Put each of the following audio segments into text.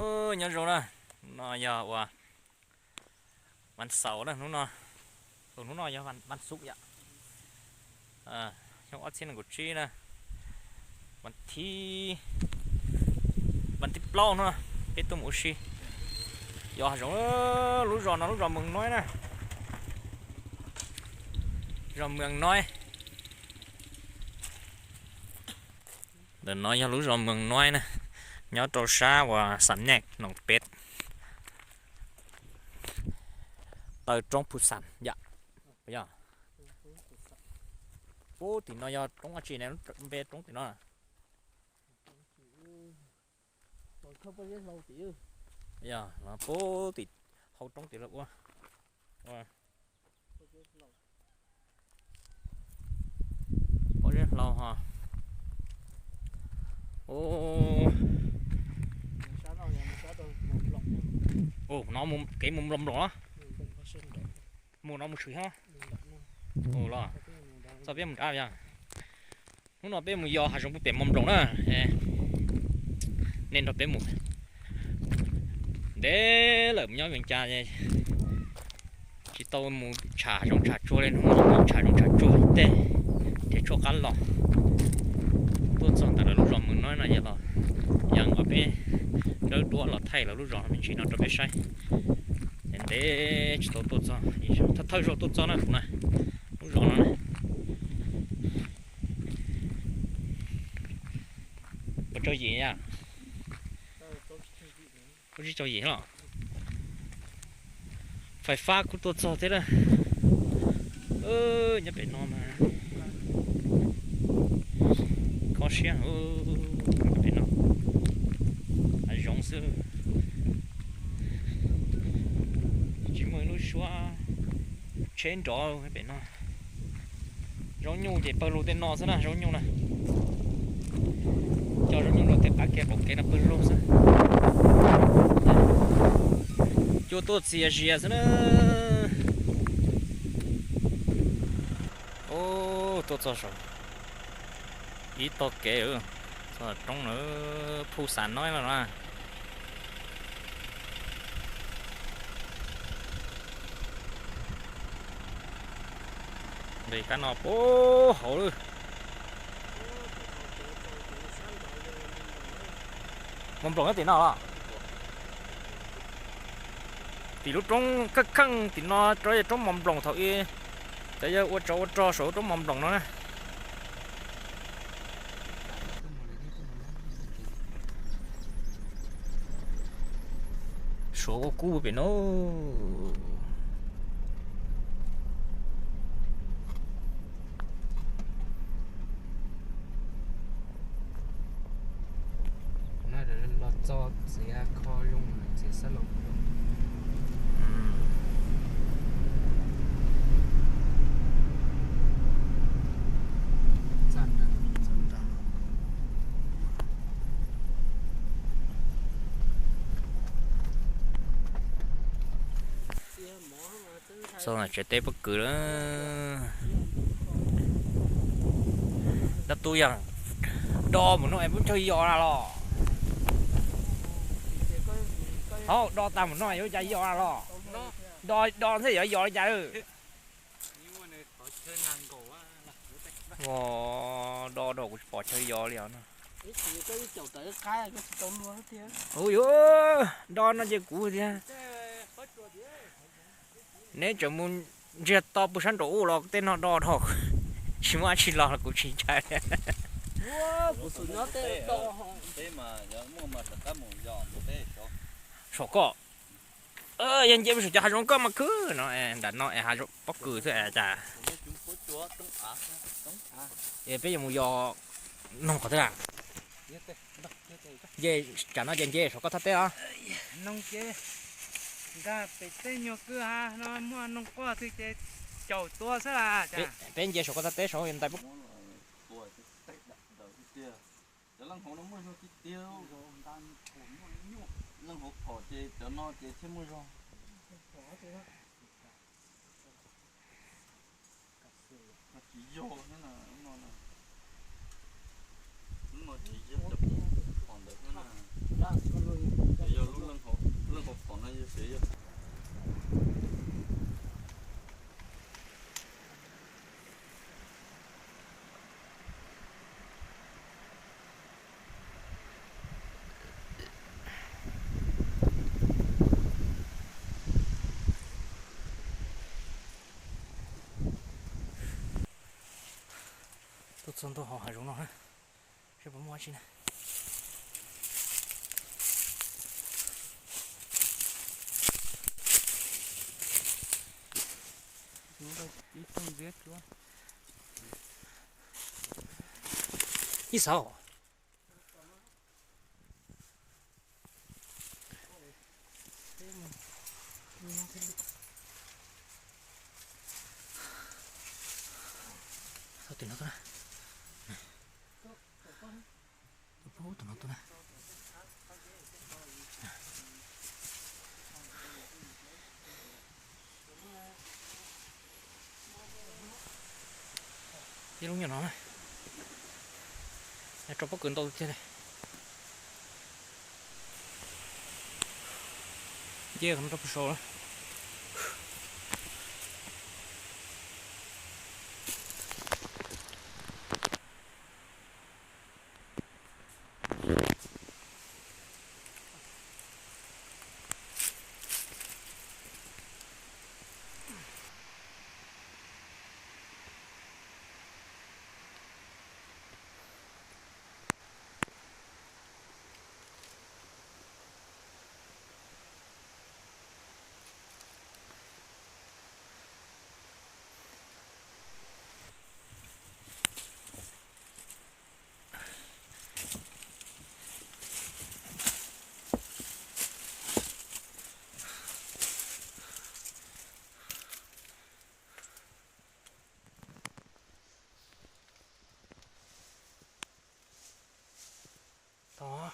Nyob zoo na, no yog ua vas xaum na, hnub no, hnub no yog vas xuv yom, xyoo ob txhiab nees nkaum tsib na, vas thib, vas thib plaub no, peb tuaj mus ua si yos hav zoov. Lub zos no lub zos Moos Noib na, zos Moos Noib. Ntawm no yog lub zos Moos Noib na, nyob rau sab uas Xam Nyaj Noom Peb, taw roob Phu Xam yom. Puag tim no yog roob dab tsi ne, npe roob tim no? Yog puag tim hauv roob tim lawv ua, pob zeb hlau ho. Ua no kev mus Nploos Nploos los? Mus no mus tshwm hab. Ua los, txoj peb mus nrad yog. Hnub no peb mus yos hav zoov puag pem Nploos Nploos na. Nej nrog peb mus. Ntev lawm mus nyob Vias Cas tsis tau mus tsham zoov tsham tsuag li, hnub no mus tsham zoov tsham tsuag ib teg thiab tshuab qab los. Tuaj txog ntawm lawv lub zos Moos Noib no yog los, yog nkaus peb dawb duab los thaij lawv lub zos me ntsis no rau peb saib. Ntev tsis tau tuaj txog, thawj thawj zaug tuaj txog na kuv na, lub zos no na. Ua tsau yim a, ua tsib tsau yim los. Fais fab kuj tuaj txog thiab na. Nyob pem no mas kho siab, pem no hav zoov xwb, tsis muaj ib lub suab tsheb nrov pem no. Zaub nyuj ces pawg lug tej no xwb na, zaub nyuj na. Cov zaub nyuj rau tej qab kev qaum kev no pawg lug xwb. Cua tuaj txias zias xwb na. Tuaj txog saum ib tog kev, txog roob na, Phu Xam Noib no na. Nqis kab no puag hauv lawm. Mos Nploos nyob tim no los? Tim lub roob kheej kheej tim no rau roob Mos Nploos thaum ub, cov yawg ua tsov ua rog saum roob Mos Nploos no na. Suav kub kub pem no. Los txog txiav kho zoo, txiav xab laug zoo. Txog tsev teb pob kws lawm. Dab tub yog do mus no es muab cog yos na los? Hauv do tag mus no yuav cas yos na los? Do do ntxhe yuav yos li cas? Do do kuv tsis pom chaw yos li os no. Hu yuav, do no ces kuv tias neb tseem mus ntsiag to puag sab nraum ub los tej no do dhau, tsis muaj dab tsi los los kuv tsis ntshai. Saum koj, yog nce mus saum cov hav zoov koj mas khwb no, nram no es hav zoov pob kws xwb es cas. Peb yuav mus yos noog qhov twg na? Nce, tsam no ces nce saum koj thaj teb os. Noog ces nkag pem tej nyuag kwj ha no muaj noog quaj twg ces caum tua xwb las. Peb nce saum koj thaj teb saud ntais. Cov leej hauv no muaj zog tiag tiag. Leej hauv phom ces cov no ces thiaj muaj zog. Tsis yog thiab na, lub no na. Lub no tsis yog cov phom ntawd thiab na. Yog lub Txog ntua hauv hav zoov no na, seb puas muaj dab tsi na. Ib xauv. Tau tim no tuaj na. Tuaj pub tim no tuaj na. Ib lub nyuam no na, rau pob kws ntau tiag li. Nce qhov no rau puag saud lawm. Tau.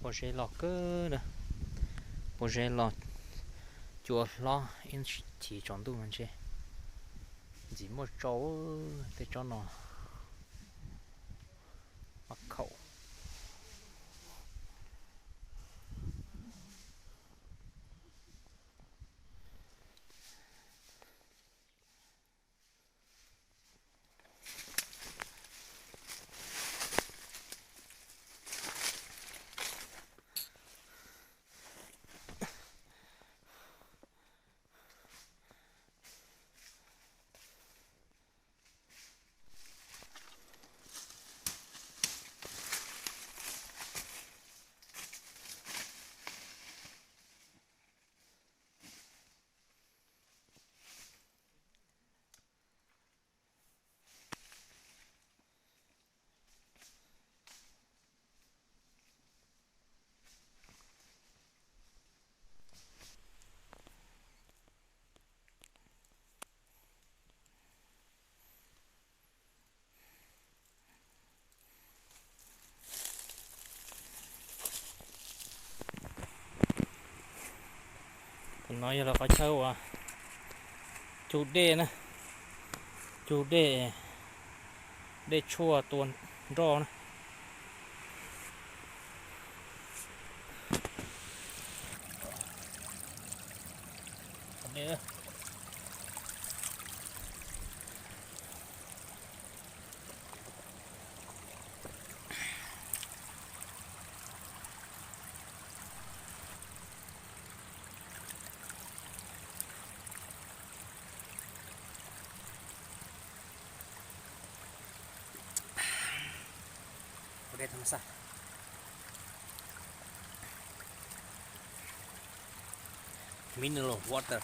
Pob zeb loj kawg na, pob zeb loj, cua hlob ib chim tsaus ntuj mas ntshe ntxim muaj tsau tej tsob no. Maj khaum. No yog lawv qhov chaw uas cug dej na, cug dej, dej tshuaj tua nroj na. Ua dej thaj ma xaj, mineral water.